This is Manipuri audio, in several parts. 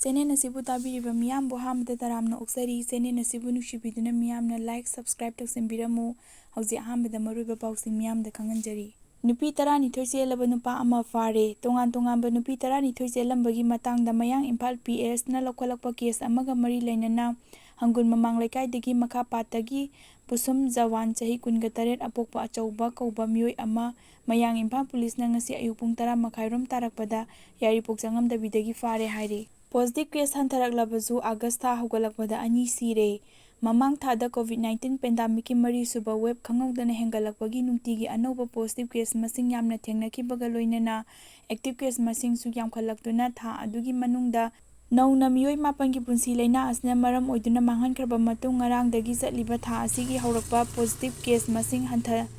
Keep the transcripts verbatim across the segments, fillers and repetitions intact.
ꯆꯦꯅꯦꯜ ꯑꯁꯤꯕꯨ ꯇꯥꯕꯤꯔꯤꯕ ꯃꯤꯌꯥꯝꯕꯨ ꯑꯍꯥꯟꯕꯗ ꯇꯔꯥꯝꯅ ꯑꯣꯛꯆꯔꯤ꯫ ꯆꯦꯅꯦꯜ ꯑꯁꯤꯕꯨ ꯅꯨꯡꯁꯤꯕꯤꯗꯨꯅ ꯃꯤꯌꯥꯝꯅ like, subscribe ꯇꯧꯁꯤꯟꯕꯤꯔꯝꯃꯨ꯫ ꯍꯧꯖꯤꯛ ꯑꯍꯥꯟꯕꯗ ꯃꯔꯨꯑꯣꯏꯕ ꯄꯥꯎꯁꯤꯡ ꯃꯤꯌꯥꯝꯗ ꯈꯪꯍꯟꯖꯔꯤ꯫ ꯅꯨꯄꯤ ꯇꯔꯥꯅꯤꯊꯣꯏ ꯆꯦꯜꯂꯕ ꯅꯨꯄꯥ ꯑꯃ ꯐꯥꯔꯦ꯫ ꯇꯣꯉꯥꯟ ꯇꯣꯉꯥꯟꯕ ꯅꯨꯄꯤ ꯇꯔꯥꯅꯤꯊꯣꯏ ꯆꯦꯜꯂꯝꯕꯒꯤ ꯃꯇꯥꯡꯗ ꯃꯌꯥꯡ ꯏꯝꯐꯥꯜ P S ꯅ ꯂꯧꯈꯠꯂꯛꯄ case ꯑꯃꯒ ꯃꯔꯤ ꯂꯩꯅꯅ ꯍꯪꯒꯨꯟ ꯃꯃꯥꯡ ꯂꯩꯀꯥꯏꯗꯒꯤ ꯃꯈꯥ ꯄꯥꯠꯇꯒꯤ ꯄꯨꯁꯨꯝ ꯖꯋꯥꯟ, ꯆꯍꯤ ꯀꯨꯟꯒ ꯇꯔꯦꯠ, ꯑꯄꯣꯛꯄ ꯑꯆꯧꯕ ꯀꯧꯕ ꯃꯤꯑꯣꯏ ꯑꯃ ꯃꯌꯥꯡ ꯏꯝꯐꯥꯜ ꯄꯨꯂꯤꯁꯅ ꯉꯁꯤ ꯑꯌꯨꯛ ꯄꯨꯡ ꯇꯔꯥ ꯃꯈꯥꯏ ꯔꯣꯝ ꯇꯥꯔꯛꯄꯗ ꯌꯥꯏꯔꯤꯄꯣꯛ ꯆꯪꯉꯝꯗꯕꯤꯗꯒꯤ ꯐꯥꯔꯦ ꯍꯥꯏꯔꯤ꯫ Positive case ꯍꯟꯊꯔꯛꯂꯕꯁꯨ August ꯊꯥ ꯍꯧꯒꯠꯂꯛꯄꯗ ꯑꯅꯤ ꯁꯤꯔꯦ꯫ ꯃꯃꯥꯡ ꯊꯥꯗ COVID nineteen pandemic ꯀꯤ ꯃꯔꯤꯁꯨꯕ wave ꯈꯪꯍꯧꯗꯅ ꯍꯦꯟꯒꯠꯂꯛꯄꯒꯤ ꯅꯨꯡꯇꯤꯒꯤ ꯑꯅꯧꯕ positive case ꯃꯁꯤꯡ ꯌꯥꯝꯅ ꯊꯦꯡꯅꯈꯤꯕꯒ ꯂꯣꯏꯅꯅ active case ꯃꯁꯤꯡꯁꯨ ꯌꯥꯝꯈꯠꯂꯛꯇꯨꯅ ꯊꯥ ꯑꯗꯨꯒꯤ ꯃꯅꯨꯡꯗ ꯅꯧꯅ ꯃꯤꯑꯣꯏ ꯃꯥꯄꯟꯒꯤ ꯄꯨꯟꯁꯤ ꯂꯥꯏꯅꯥ ꯑꯁꯤꯅ ꯃꯔꯝ ꯑꯣꯏꯗꯨꯅ ꯃꯥꯡꯍꯟꯈ꯭ꯔꯕ ꯃꯇꯨꯡ ꯉꯔꯥꯡꯗꯒꯤ ꯆꯠꯂꯤꯕ ꯊꯥ ꯑꯁꯤꯒꯤ ꯍꯧꯔꯛꯄ positive case ꯃꯁꯤꯡ ꯍꯟꯊ-,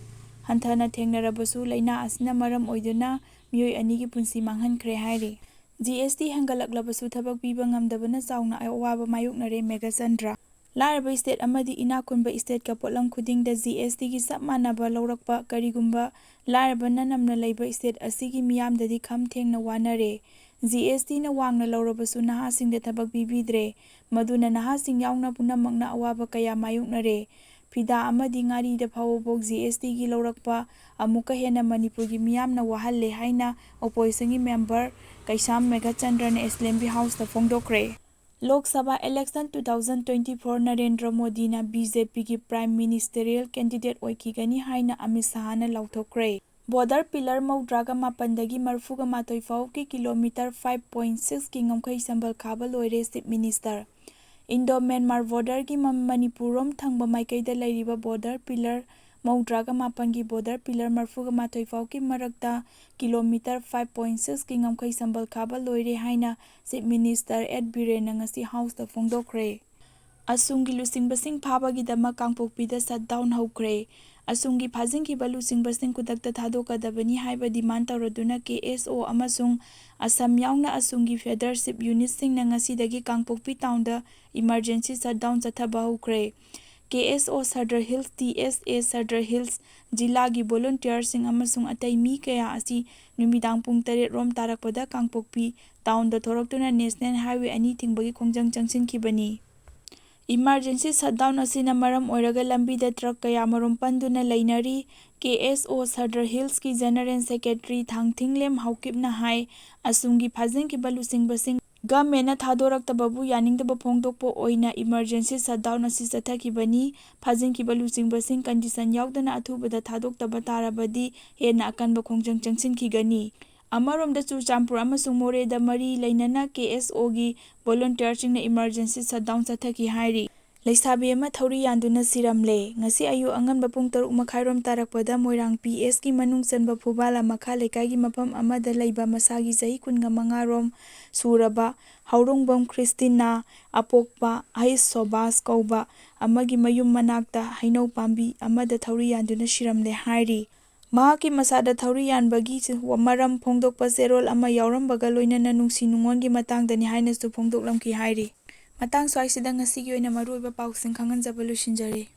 ꯍꯟꯊꯅ ꯊꯦꯡꯅꯔꯕꯁꯨ ꯂꯥꯏꯅꯥ ꯑꯁꯤꯅ ꯃꯔꯝ ꯑꯣꯏꯗꯨꯅ ꯃꯤꯑꯣꯏ ꯑꯅꯤꯒꯤ ꯄꯨꯟꯁꯤ ꯃꯥꯡꯍꯟꯈ꯭ꯔꯦ ꯍꯥꯏꯔꯤ꯫ G S T ꯍꯦꯟꯒꯠꯂꯛꯂꯕꯁꯨ ꯊꯕꯛ ꯄꯤꯕ ꯉꯝꯗꯕꯅ ꯆꯥꯎꯅ ꯑꯋꯥꯕ ꯃꯥꯌꯣꯛꯅꯔꯦ ꯃꯦꯘꯆꯟꯗ꯭ꯔ꯫ ꯂꯥꯏꯔꯕ state ꯑꯃꯗꯤ ꯏꯅꯥꯛ ꯈꯨꯟꯕ state ꯀ ꯄꯣꯠꯂꯝ ꯈꯨꯗꯤꯡꯗ G S T ꯒꯤ ꯆꯞ ꯃꯥꯟꯅꯕ ꯂꯧꯔꯛꯄ, ꯀꯔꯤꯒꯨꯝꯕ ꯂꯥꯏꯔꯕꯅ ꯅꯝꯅ ꯂꯩꯕ state ꯑꯁꯤꯒꯤ ꯃꯤꯌꯥꯝꯗꯗꯤ ꯈꯝ ꯊꯦꯡꯅ ꯋꯥꯅꯔꯦ꯫ G S T ꯅ ꯋꯥꯡꯅ ꯂꯧꯔꯕꯁꯨ ꯅꯍꯥꯁꯤꯡꯗ ꯊꯕꯛ ꯄꯤꯕꯤꯗ꯭ꯔꯦ꯫ ꯃꯗꯨꯅ ꯅꯍꯥꯁꯤꯡ ꯌꯥꯎꯅ ꯄꯨꯝꯅꯃꯛꯅ ꯑꯋꯥꯕ ꯀꯌꯥ ꯃꯥꯌꯣꯛꯅꯔꯦ꯫ ꯐꯤꯗꯥ ꯑꯃꯗꯤ ꯉꯥꯔꯤꯗ ꯐꯥꯎꯕꯐꯥꯎ G S T ꯒꯤ ꯂꯧꯔꯛꯄ ꯑꯃꯨꯛꯀ ꯍꯦꯟꯅ ꯃꯅꯤꯄꯨꯔꯒꯤ ꯃꯤꯌꯥꯝꯅ ꯋꯥꯍꯜꯂꯦ ꯍꯥꯏꯅ opposition ꯒꯤ member ꯀꯩꯁꯥꯝ ꯃꯦꯘꯆꯟꯗ꯭ꯔꯅ Assembly House ꯇ ꯐꯣꯡꯗꯣꯛꯈ꯭ꯔꯦ꯫ Lok Sabha election two thousand twenty four Narendra ꯃꯣꯗꯤꯅ B J P ꯒꯤ Prime Ministerial candidate ꯑꯣꯏꯈꯤꯒꯅꯤ ꯍꯥꯏꯅ ꯑꯃꯤꯠ ꯁꯍꯥꯅ ꯂꯥꯎꯊꯣꯛꯈ꯭ꯔꯦ꯫ Border pillar ꯃꯧꯗ꯭ꯔꯥꯒ ꯃꯥꯄꯟꯗꯒꯤ ꯃꯔꯤꯐꯨꯒ ꯃꯥꯊꯣꯏ ꯐꯥꯎꯕꯒꯤ kilometre five point six ꯀꯤ ꯉꯝꯈꯩ ꯁꯝꯕꯜ ꯈꯥꯕ ꯂꯣꯏꯔꯦ, Chief Minister꯫ Indo Myanmar border ꯒꯤ ꯃ-, ꯃꯅꯤꯄꯨꯔꯔꯣꯝ ꯊꯪꯕ ꯃꯥꯏꯀꯩꯗ ꯂꯩꯔꯤꯕ border pillar ꯃꯧꯗ꯭ꯔꯥꯒ ꯃꯥꯄꯟꯒꯤ border pillar ꯃꯔꯤꯐꯨꯒ ꯃꯥꯊꯣꯏ ꯐꯥꯎꯕꯒꯤ ꯃꯔꯛꯇ kilometre five point six ꯀꯤ ꯉꯝꯈꯩ ꯁꯝꯕꯜ ꯈꯥꯕ ꯂꯣꯏꯔꯦ ꯍꯥꯏꯅ Chief Minister ꯑꯦꯟ ꯕꯤꯔꯦꯟꯅ ꯉꯁꯤ House ꯇ ꯐꯣꯡꯗꯣꯛꯈ꯭ꯔꯦ꯫ ꯑꯁꯨꯝꯒꯤ ꯂꯨꯆꯤꯡꯕꯁꯤꯡ ꯐꯥꯕꯒꯤꯗꯃꯛ ꯀꯥꯡꯄꯣꯛꯄꯤꯗ shutdown ꯍꯧꯈ꯭ꯔꯦ꯫ ꯑꯁꯨꯝꯒꯤ ꯐꯥꯖꯤꯟꯈꯤꯕ ꯂꯨꯆꯤꯡꯕꯁꯤꯡ ꯈꯨꯗꯛꯇ ꯊꯥꯗꯣꯛꯀꯗꯕꯅꯤ ꯍꯥꯏꯕ demand ꯇꯧꯔꯗꯨꯅ K S O ꯑꯃꯁꯨꯡ ꯑꯁꯝ ꯌꯥꯎꯅ ꯑꯁꯨꯝꯒꯤ feeder chief unit ꯁꯤꯡꯅ ꯉꯁꯤꯗꯒꯤ ꯀꯥꯡꯄꯣꯛꯄꯤ town ꯗ emergency shutdown ꯆꯠꯊꯕ ꯍꯧꯈ꯭ꯔꯦ꯫ K S O Sadar Hills, T S A Sadar Hills, ꯖꯤꯂꯥꯒꯤ volunteer ꯁꯤꯡ ꯑꯃꯁꯨꯡ ꯑꯇꯩ ꯃꯤ ꯀꯌꯥ ꯑꯁꯤ ꯅꯨꯃꯤꯗꯥꯡ ꯄꯨꯡ ꯇꯔꯦꯠ ꯔꯣꯝ ꯇꯥꯔꯛꯄꯗ ꯀꯥꯡꯄꯣꯛꯄꯤ ꯇꯥꯎꯟꯗ ꯊꯣꯔꯛꯇꯨꯅ ꯅꯦꯁꯅꯦꯜ ꯍꯥꯏꯋꯦ ꯑꯅꯤ ꯊꯤꯡꯕꯒꯤ ꯈꯣꯡꯖꯪ ꯆꯪꯁꯤꯟꯈꯤꯕꯅꯤ꯫ ꯏꯃꯥꯔꯖꯦꯟꯁꯤ ꯁꯠꯗꯥꯎꯟ ꯑꯁꯤꯅ ꯃꯔꯝ ꯑꯣꯏꯔꯒ ꯂꯝꯕꯤꯗ ꯇ꯭ꯔꯛ ꯀꯌꯥꯃꯔꯨꯝ ꯄꯟꯗꯨꯅ ꯂꯩꯅꯔꯤ꯫ ꯀꯦ ꯑꯦꯁ ꯑꯣ ꯁꯗꯔ ꯍꯤꯜꯁꯀꯤ ꯖꯦꯅꯔꯦꯜ ꯁꯦꯀ꯭ꯔꯦꯇꯔꯤ ꯊꯥꯡꯊꯤꯡꯂꯦꯝ ꯍꯥꯎꯀꯤꯞꯅ ꯍꯥꯏ, ꯑꯁꯨꯝꯒꯤ ꯐꯥꯖꯤꯟꯈꯤꯕ ꯂꯨꯆꯤꯡꯕꯁꯤꯡ ꯒꯃꯦꯟꯅ ꯊꯥꯗꯣꯔꯛꯇꯕꯕꯨ ꯌꯥꯅꯤꯡꯗꯕ ꯐꯣꯡꯗꯣꯛꯄ ꯑꯣꯏꯅ ꯏꯃꯥꯔꯖꯦꯟꯁꯤ ꯁꯠꯗꯥꯎꯟ ꯑꯁꯤ ꯆꯠꯊꯈꯤꯕꯅꯤ꯫ ꯐꯥꯖꯤꯟꯈꯤꯕ ꯂꯨꯆꯤꯡꯕꯁꯤꯡ ꯀꯟꯗꯤꯁꯟ ꯌꯥꯎꯗꯅ ꯑꯊꯨꯕꯗ ꯊꯥꯗꯣꯛꯇꯕ ꯇꯥꯔꯕꯗꯤ ꯍꯦꯟꯅ ꯑꯀꯟꯕ ꯈꯣꯡꯖꯪ ꯆꯪꯁꯤꯟꯈꯤꯒꯅꯤ꯫ ꯑꯃꯔꯣꯝꯗ ꯆꯨꯔꯆꯥꯟꯄꯨꯔ ꯑꯃꯁꯨꯡ ꯃꯣꯔꯦꯗ ꯃꯔꯤ ꯂꯩꯅꯅ ꯀꯦ ꯑꯦꯁ ꯑꯣꯒꯤ ꯚꯣꯂꯨꯟꯇꯤꯌꯔꯁꯤꯡꯅ ꯏꯃꯥꯔꯖꯦꯟꯁꯤ ꯁꯠꯗꯥꯎꯟ ꯆꯠꯊꯈꯤ ꯍꯥꯏꯔꯤ꯫ ꯂꯩꯁꯥꯕꯤ ꯑꯃ ꯊꯧꯔꯤ ꯌꯥꯟꯗꯨꯅ ꯁꯤꯔꯝꯂꯦ꯫ ꯉꯁꯤ ꯑꯌꯨꯛ ꯑꯉꯟꯕ ꯄꯨꯡ ꯇꯔꯨꯛ ꯃꯈꯥꯏꯔꯣꯝ ꯇꯥꯔꯛꯄꯗ ꯃꯣꯏꯔꯥꯡ ꯄꯤ ꯑꯦꯁꯀꯤ ꯃꯅꯨꯡ ꯆꯟꯕ ꯐꯨꯕꯥꯂꯥ ꯃꯈꯥ ꯂꯩꯀꯥꯏꯒꯤ ꯃꯐꯝ ꯑꯃꯗ ꯂꯩꯕ ꯃꯁꯥꯒꯤ ꯆꯍꯤ ꯀꯨꯟꯒ ꯃꯉꯥꯔꯣꯝ ꯁꯨꯔꯕ ꯍꯧꯔꯣꯡꯕꯝ ꯈ꯭ꯔꯤꯁꯇꯤꯅꯥ, ꯑꯄꯣꯛꯄ ꯍꯩꯁ ꯁꯣꯕꯥꯁ ꯀꯧꯕ ꯑꯃꯒꯤ ꯃꯌꯨꯝ ꯃꯅꯥꯛꯇ ꯍꯩꯅꯧ ꯄꯥꯝꯕꯤ ꯑꯃꯗ ꯊꯧꯔꯤ ꯌꯥꯟꯗꯨꯅ ꯁꯤꯔꯝꯂꯦ ꯍꯥꯏꯔꯤ꯫ ꯃꯍꯥꯛꯀꯤ ꯃꯁꯥꯗ ꯊꯧꯔꯤ ꯌꯥꯟꯕꯒꯤ ꯃꯔꯝ ꯐꯣꯡꯗꯣꯛꯄ ꯆꯦꯔꯣꯜ ꯑꯃ ꯌꯥꯎꯔꯝꯕꯒ ꯂꯣꯏꯅꯅ ꯅꯨꯡꯁꯤ ꯅꯨꯡꯉꯣꯟꯒꯤ ꯃꯇꯥꯡꯗꯅꯤ ꯍꯥꯏꯅꯁꯨ ꯐꯣꯡꯗꯣꯛꯂꯝꯈꯤ ꯍꯥꯏꯔꯤ꯫ ꯃꯇꯥꯡ ꯁ꯭ꯋꯥꯏꯁꯤꯗ ꯉꯁꯤꯒꯤ ꯑꯣꯏꯅ ꯃꯔꯨꯑꯣꯏꯕ ꯄꯥꯎꯁꯤꯡ ꯈꯪꯍꯟꯖꯕ ꯂꯣꯏꯁꯤꯟꯖꯔꯦ꯫